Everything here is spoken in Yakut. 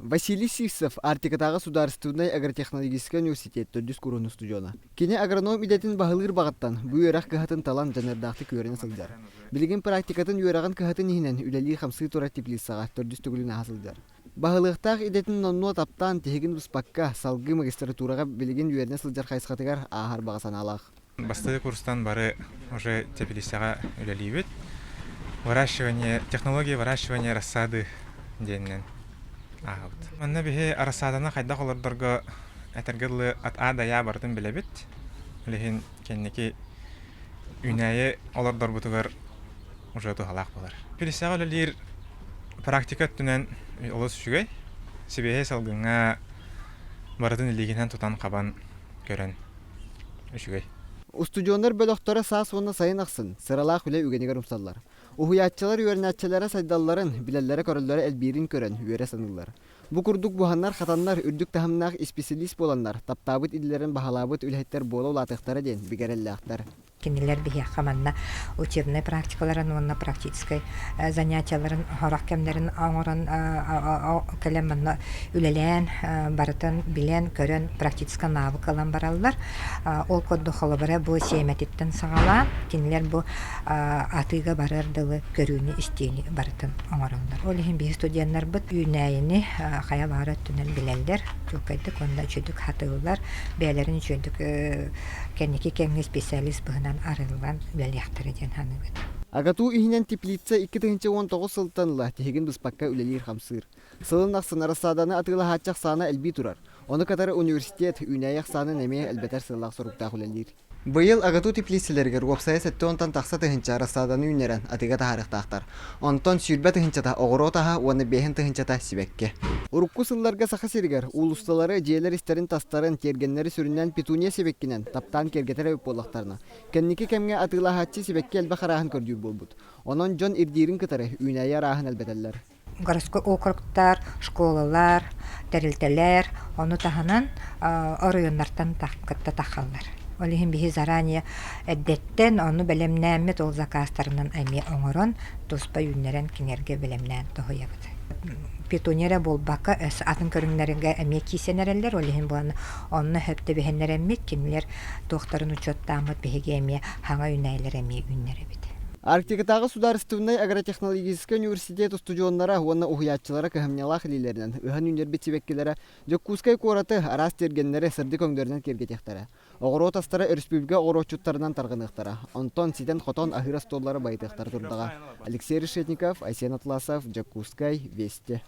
Василий Сивцев Арктикатааҕы судаарыстыбаннай агротехнологическай университет төрдүс куруһун устудьуона. Кини агроном идэтин баһылыыр баҕаттан бу үөрэх кыһатын талан дьаныардаахтык үөрэнэ сылдьар. Билигин практикатын үөрэҕин кыһатын иһинэн үлэлии-хамсыы турар теплицаҕа төрдүс төгүлүн ааһа сылдьар. Баһылыахтаах идэтин номнуо таптаан тиһигин быспакка, салгыы магистратураҕа билигин үөрэнэ сылдьар хайысхатыгар ааһар баҕа санаалаах. Бастакы курстан бары уже теплицаҕа үлэлиибит. Выращивание, технология выращивания рассады диэнинэн ааҕабыт. Манна биһи рассаданы хайдах олордорго этэргэ дылы от А до Я барытын билэбит. Билигин кэнники үүнээйи олордорбутугар уже туһалаах буолар. Теплицаҕа үлэлиир практика өттүнэн олус үчүгэй. Сибиэһэй салгыҥҥа барытын илиигинэн тутан-хабан көрөн Үчүгэй. Устудьуоннар бөлөхтөрө саас уонна сайын ахсын сыралаах үлэ үгэнигэр умсаллар. Уһуйааччылар үөрэнээччилэрэ сайдалларын, билэллэрэ-көрөллөрө элбиирин көрөн үөрэ саныыллар. Бу курдук буһаннар-хатаннар үрдүк таһымнаах исписэлиис буоланнар, таптаабыт идэлэрин баһылаабыт үлэһиттэр буола улаатыахтара диэн бигэ эрэллээхтэр. Кинилэр биһиэхэ манна учебнай практикаларын уонна практическай занятиеларын сорох кэмнэрин оҥорон кэлэн манна үлэлээн барытын билэн-көрөн практическай навык ылан бараллар. Ол курдук холобура бу сиэмэтиттэн саҕалаан кинилэр бу атыыга барар дылы көрүүнү-истиини барытын оҥороллор. Ол иһин биһи студеннарбыт үүнээйини хайа баҕар өттүнэн билэллэр, чуолкайдык уонна үчүгдүк хатыыллар, бэйэлэрин үчүгэйдик кэнники кэмҥэ специалист быһынан арыллан үлэлиэхтэрэ диэн саныыбыт. АГАТУ иһинэн теплица 2019 сылтан ыла тиһигин быспакка үлэлиир-хамсыыр. Сылын ахсын рассаданы атыылаһааччы ахсаана элбии турар. Ону кытары университет үүнээйи ахсаанын эмиэ элбэтэр сыаллаах-соруктаах үлэлиир. Быйыл АГАТУ теплицэлэригэр уопсайа 70-тан тахса тыһыынча рассаданы үүннэрэн атыыга таһаарыахтаахтар. Онтон 20 тыһыынчата оҕуруот аһа уонна 5 тыһыынчата сибэкки. Урукку сылларга Саха сиригэр уулуссалары, дьиэлэр истэрин-тастарын, тиэргэннэри сүрүннээн петуния сибэккинэн таптаан киэргэтэр эбит буоллахтарына, кэнники кэмҥэ атыылаһааччы сибэкки элбэх арааһын көрдүүр буолбут. Онон дьон ирдиирин кытары үүнээйи арааһын элбэтэллэр. Городской округтар, школалар, тэрилтэлэр, ону таһынан оройуоннартан кытта тахаллар. Ол иһин биһи заранее эрдэттэн ону бэлэмнээммит ол заказтарынан эмиэ оҥорон туспа үүннэрэн кинилэргэ бэлэмнээн тоһуйабыт. Петуния эрэ буолбакка атын көрүҥнэргэ эмиэ киирсэн эрэллэр, ол иһин буолан онно сөп түбэһиннэрэммит кинилэр туохтарын учуоттааммыт биһиги эмиэ хаҥа үүнээйилэр эмиэ үүннэрэбит. Арктикатааҕы судаарыстыбаннай агротехнологическай университет устудьуоннара уонна уһуйааччылара кыһамньылаах илиилэринэн ыһан үүннэрбит сибэккилэрэ Дьокуускай куораты араас тиэргэннэри сырдык өҥдөрүнэн киэргэтиэхтэрэ. Оҕуруот астара өрөспүүбүлүкэ оҕуруотчуттарынан тарҕаныахтара. Онтон ситэн-хотон аһыыр остуоллары байытыахтара турдаҕа. Алексей Решетников, Айсен Атласов, Дьокуускай, Вести.